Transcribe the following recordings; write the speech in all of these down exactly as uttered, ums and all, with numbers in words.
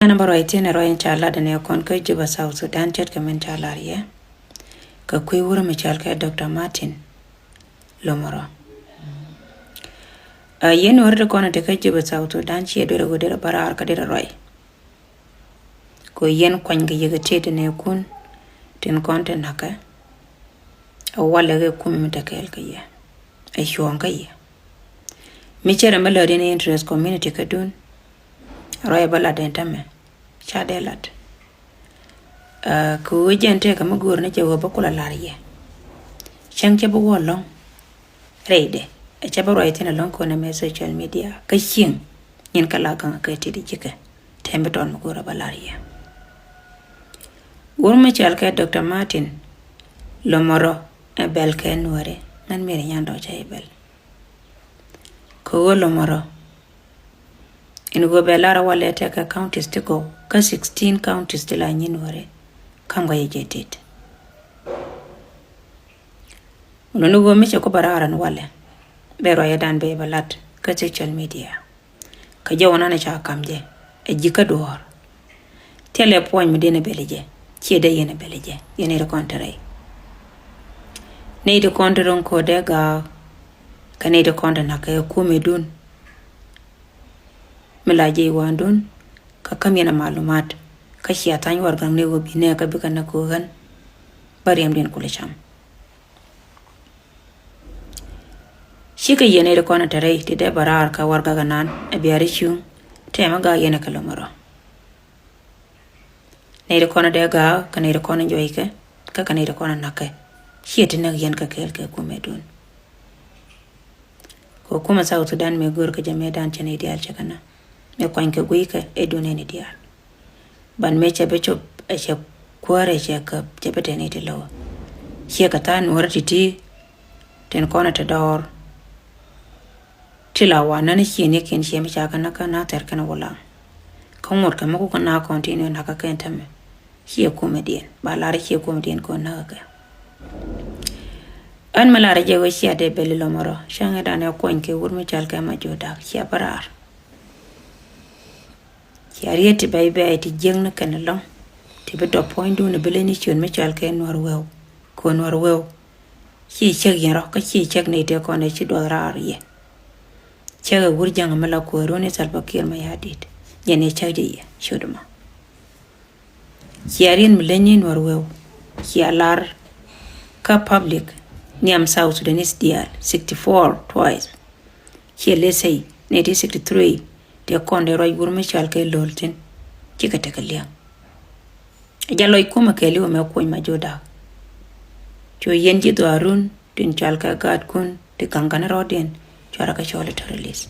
Ɛn bä ruac thi̱n ɛ ruac in ca lat ɛn ɛ kɔn kä Juba, South Sudan, ce̱tkɛ min ca lar yɛ kɛ kui̱ wurɛ mi cɔal kɛ Doctor Martin Lomoro. Ɛ yɛn wurɛ ti kɔn ti kä Juba, South Sudan, ciɛ duer ɛ wä derɛ bä raar kä derɛ ruac. Kɛ yɛn kuany kɛ yɛ kɛ tëë ti nɛ kun tin kɔn ti na̱kɛ. Ɛ walɛ kɛ kumi mi te kɛɛl kɛ yɛ, ɛ cuɔ̱ɔ̱ŋ kä yɛ. Mi cɛ rɛ mi lät in interest community kä dun, ruac bä lat in tämɛ ca dee lat. Kɛ ɣöö jɛn tëëkɛ mi go̱o̱r ni cɛ ɣöö bä kulɛ lar yɛ. Cäŋ cɛ bi wä lɔ̱ŋ rɛydɛ, ɛ cɛ bä ruac thi̱n ɛlɔ̱ŋ kɔn ɛmɛ social media kä cieŋ nyin kä la gaŋ kɛ ti di ji̱kɛ. Tɛm bi tɔn mi go̱o̱r ɛ bä lar yɛ. Wur mi cɔal kɛ Doctor Martin Lomoro ɛ bɛl kɛ Nuäri, ŋän mi ri nyan dɔ̱ cä i̱ bɛl. Kɛ ɣöö Lomoro in ɣöö bɛ lar walɛ tɛkɛ counties ti gɔw kä sixteen counties ti la nyin Nuäri. Kam kä yɛ jɛ tit. Luni ɣöö mi cɛ ku bä raar ɛn walɛ bɛ ruac ɛ dan bɛ bä lat kä social media. Kä jɛ wä nan ca kam jɛ ɛ ji̱ kä duɔ̱ɔ̱r. Thilɛ puɔ̱ny mi diɛn ɛ bɛli jɛ, ciɛ dee yɛn ɛ bɛli jɛ, yɛn ɛ ri kɔn te rɛy. Nɛy ti kɔn te ro̱ŋ ko̱dɛ gaak, kä nɛy ti kɔn te na̱k kɛ kumɛ dun. Mi la jɛ i̱ wa̱a̱n dun kä käm yɛn ɛ malumat kä cia tha̱ny warɛgakni wä bi nɛ kä bikɛ näk ko̱ ɣän. Bä riɛmdiɛn kulɛ cam. Cikɛ yɛn ɛ ri kɔn ɛ te rɛy ti dee bä raar kä warɛgak ɛnan ɛ bia ri cuŋ. Tɛmɛ gaak yɛn ɛ kɛ Lomoro. Nɛy ti kɔn ɛ dee gaak kä nɛy ti kɔn ɛ juɔykɛ kä kä nɛy ti kɔn ɛ na̱kɛ. Ciɛ ti näk yɛn kɛ kɛɛl kɛ kumɛ dun. Kɛ kumɛ South Sudan mëë go̱o̱r kɛ jɛ mëë dan cɛ nɛy diaal cɛ kɛ na mëë kuany kɛ gui̱ykɛ ɛ dun ɛ nɛy diaal. Ban mëë cɛ bi cop ɛ cɛ kuäär ɛ cɛ käp cɛ bi tɛn i̱ ti lo̱w. Ciɛ kɛ tha̱a̱ŋ Nuäärä ti̱ti̱ tin kɔn ɛ te dɔɔr. Ti la wa nani ciɛ ni kiɛn ciɛ mi ca kɛ na kä na thɛr kɛn wula. Kä ŋuɔ̱t kɛ mi ku kɛ na continue na kä kɛn tämɛ. Ciɛ kumɛ diɛn ba lar ciɛ kumɛ diɛn kɛ na kɛ. Ɛn mi lar jɛ wee ciɛ dee bɛli Lomoro cäŋ ɛ dan ɛ kuɔny kɛ wur mi cɔal kɛ ma jiö dak ciɛ bä raar. Cia riet ti bɛy bɛy ti jiäkni kɛn ɛlɔ̱ŋ ti bi dɔp puɔ̱nydun ɛ bi leny ni ciöt mi cɔal kɛ Nuäär Wëw. Kɛ Nuäär Wëw ci cäk yɛn rɔ kä ci cäk nɛy tëë kɔn ɛ ci duɔth raar yɛ. Cäk ɛ wur ja̱ŋ mi la kuäärun i̱ Salva Kiir Mayardit. Jɛn ɛ cäk jɛ yɛ ciöt ɛmɔ. Cia riet mi leny ni Nuäär Wëw cia lar kä public nhiam South Sudanese diaal sixty four twice. Ciɛ lethɛy nɛy ti sixty three ti kɔn dee ruac wur mi cɔal kɛ Lo̱l thi̱n. Cikɛ tekɛ li̱eŋ. Ɛ jɛ lɔc kumɛ kɛɛliw ɛmɛ kuɔny ma jiö dak. Cu yɛn ji̱ dhɔaarun tin cɔal kɛ gaatkun ti gaŋ kɛn rɔɔdiɛn cuarɛ kɛ cɔɔl i̱ terrorist.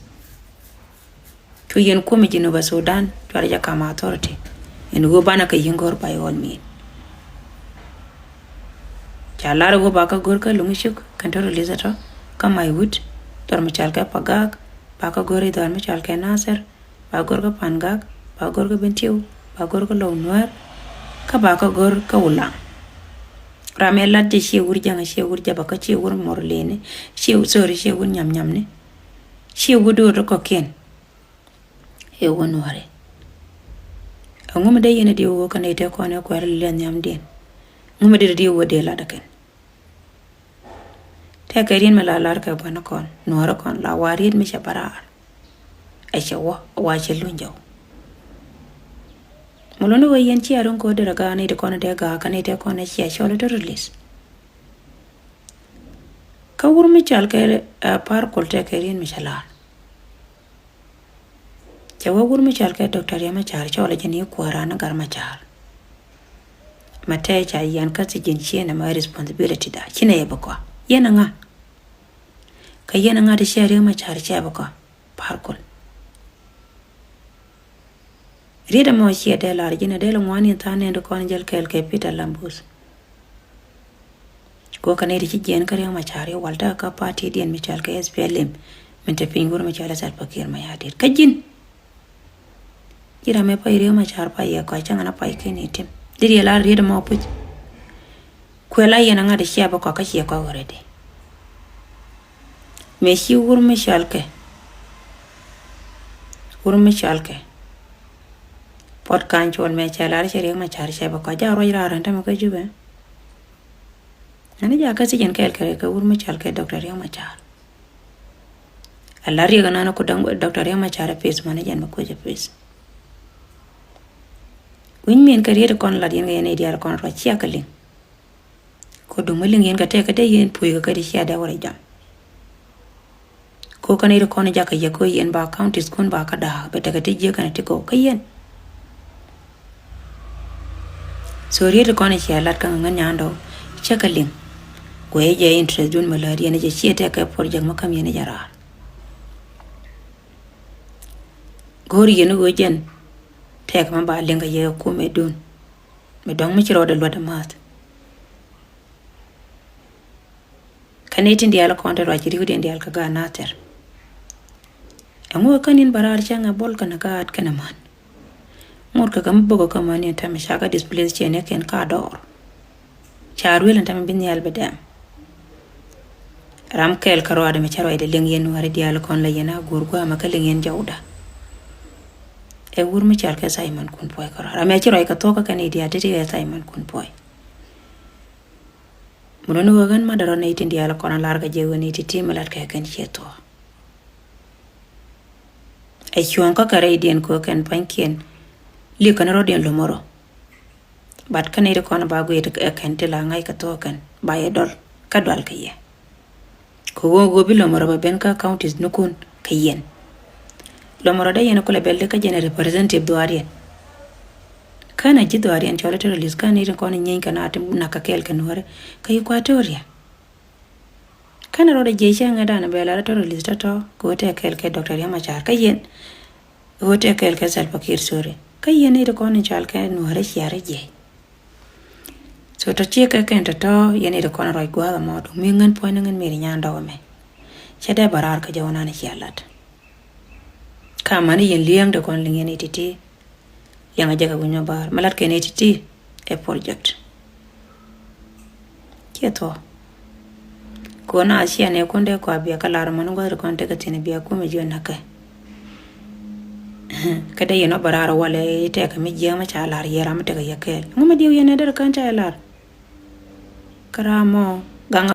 Cu yɛn kumɛ Jinubä Sudan cuarɛ jɛ kam authority. Ɛn ɣöö banɛ kɛ yi̱n go̱r by all means. Ca lar ɣöö ba kä go̱r kä Luŋ Cuk kɛn terrorist ɛ tɔ kä Maiwut dhɔr mi cɔal kɛ Pagak, ba kä go̱r i̱ dhɔr mi cɔal kɛ Nasir, ba go̱r kä Pangak, ba go̱r kä Bentiu, ba go̱r kä Lɔw Nuäär, kä ba kä go̱r kä Wulaŋ. Ram ɛ lat jɛ ciɛ wur ja̱ŋ, ciɛ wur jaba kä ciɛ wur mor leni, ciɛ, sorry, ciɛ wur nyam nyamni, ciɛ wur do̱r kɔ̱kiɛn. Ɛ wä Nuäri. Ɛŋu mi dee yɛn ɛ diw wä kä nɛy tëë kɔn ɛ kuɛɛr lilian nhiamdiɛn? Ŋu mi dee diw wä dee lat ɛ kɛn? Tɛkɛ riet mi la lar kɛ buɔ̱n kɔn Nuäärä kɔn la wa riet mi cɛ bä raar. Ɛ cɛ wä wa cɛ luny jɔw. Mɛ luni wä yɛn cia ro̱ŋ ko̱ derɛ gaak ni ti kɔn dee gaak kä ni ti kɔn cia cɔl i̱ terrorist. Kä wur mi cɔal kɛ, ɛ, Par Kuol tɛkɛ riet mi cɛ lar. Cɛ wä wur mi cɔal kɛ Doctor Riek Machar cɔl jɛ ni kuäär an Gat Machar. Ma tɛɛ ca yɛn kä thi̱ji̱n cieen ɛmɛ responsibility da. Ci nɛ yɛ bi kɔa. Yɛn ɛ ŋa? Kä yɛn ɛ ŋa ti ciɛ Riek Machar ciɛ bi kɔa? Par Kuol. Riet ɛmɔ ciɛ dee lar ji̱n ɛ dee lɛ ŋuan in tha̱a̱ŋ nɛn ti kɔn jäl kɛɛl kɛ Peter Lambus. Kɛ ɣöö kɛ nɛy ti ci jiɛɛn kä Riek Machar i̱ wal tekɛ kä party diɛn mi cɔal kɛ S P L M min te piny wur mi cɔal i̱ Salva Kiir Mayardit. Kä ji̱n, ji̱ ram ɛ pay Riek Machar pay yɛ kɔc cäŋ ɛn a pay kɛn i̱ tim. Dee riɛl a riet ɛmɔ puc. Kuɛ la yɛn a ŋa̱t i̱ cia bä kɔk kä ciɛ kɔk already. Mëë ci wur mi cɔal kɛ, wur mi cɔal kɛ Ɣɔt ka̱ny col mɛ cɛ lar cɛ Riek Machar cɛ bɛ kɔc ja ruac raar ɛn tämɛ kä Jubɛ. Ɛn jakä thiec ɛn kɛɛl kɛ kɛ wur mi cɔal kɛ Doctor Riek Machar. Ɛ la Riek ɛnɔnɔ ku däŋ Doctor Riek Machar ɛ pith mani jɛn bɛ kuec ɛ pith. Wi̱ny min kɛ riet kɔn lat yɛn kɛ yɛn i̱ diaal kɔn ruac ciɛ kɛ liŋ. Ko duŋ mi liŋ yɛn kɛ tɛk kɛ dee yɛn puɔ̱i kɛ kɛ di cia dee wä rɛ jam. Ko kɛn i̱ ri kɔn jakä yɛ ko yɛn ba counties kun ba kä da̱a̱k bɛ tekɛ ti jiäk kɛn ti gɔw kä yɛn. So riet kɔn cia lat kä ŋä nyandɔ cɛ kɛ liŋ. Guɛ jɛ interest dun mi lät yɛn jɛ ciɛ tɛk kɛ project mi käm yɛn jɛ raar. Go̱o̱r yɛn ɣöö jɛn tɛk mi ba liŋ kɛ yɛ kumɛ dun. Mi dɔ̱ŋ mi ci rɔɔdɛ luɔt amath. Kɛn i̱ tin diaal kɔn te ruac ri̱wdiɛn diaal kä gaat Nathir. Ɛŋu ɛ kän in bä raar cäŋ ɛ bol kɛn ɛ gaat kɛn ɛ man. Ŋot kɛ kɛ mi bok ɛ kä man in tɛmɛ ca kä displace ciɛ ni kɛn ka dɔɔr. Ca ruel in tɛmɛ bi nhial bɛ dɛm. Ram kɛɛl kä ruaadɛ mi cä ruacdɛ liŋ yɛn Nuääri diaal kɔn la yɛn a guur gua̱a̱mɛ kä liŋ yɛn jɔwda. Ɛ wur mi cɔal kɛ Simon Kun Puɔy kä ruaadɛ. Ram ɛ ci ruac kɛ thuɔ̱k kä kɛn i̱ diaal ti̱ti̱ kɛ Simon Kun Puɔy. Mun ni ɣöö ɣän madɛ rɔ nɛy tin diaal kɔn a lar kɛ jɛ ɣöö nɛy ti ti mi lat kɛ kɛn ciɛ thuɔ̱k. Ɛ cuɔ̱ɔ̱ŋ kä kɛ rɛydiɛn kɛ ɣöö kɛn pa̱nykiɛn li̱k kɛn rɔ̱diɛn lo̱mɔ rɔ. But kä nɛy ti kɔn ba guic ɛ kɛn ti la ŋa̱c kɛ thuɔ̱k kɛn ba yɛ dɔl kä dual kɛ yɛ. Kɛ ɣöö ɣöö bi lɔmɔ rɔ bɛ ben kä counties ni kun kɛ yɛn. Lɔmɔ rɔ dee yɛn kulɛ bɛl di kä jɛn representative dhuaariɛn. Kä na ji̱ dhuaariɛn cɔl terrorist kä ni rin kɔn nyieeny kɛ na ti nak kɛ kɛɛl kɛ Nuäärɛ kä Equatoria. Kä na rɔ dee jiɛc cɛ ŋɛ dan bɛ la terrorist tɔtɔ kɛ ɣöö tɛ kɛɛl kɛ Doctor Riek Machar kä yɛn. Ɣöö tɛ kɛɛl kɛ Salva Kiir, sorry. Kä yɛn ni rin kɔn cɔal kɛ Nuäärɛ ciarɛ jiɛc. So tɔ ciek kɛ kɛn tɔ̱tɔ̱ yɛn i̱ ti kɔn ruac gua̱a̱th ɛmɔ duŋ mi ŋän puɔ̱ny ni ŋän mi ri nyan dɔk ɛmɛ. Cɛ dee bä raar kä jɛ wä nan cia lat. Ka mani yɛn liɛŋ de kɔn liŋ yɛn i̱ ti̱ti̱. Liɛŋ a jɛ kɛ wi̱ny ma baar ma lat kɛn i̱ ti̱ti̱ ɛ project. Ciɛ thuɔ̱k. Kuɔn a cia nɛ kun dee kua bia kä lar mani gua̱th ri kɔn tekɛ thi̱n bia kumɛ jiɔ näkɛ. Kä dee yɛn ɔ bä raar walɛ i̱ tɛkɛ mi jiɛk mi ca lar yɛ ram mi tekɛ yɛ kɛɛl. Ŋu mi diɛw yɛn ɛ derɛ kän ca yɛ lar. Kä ram mɔ gaŋ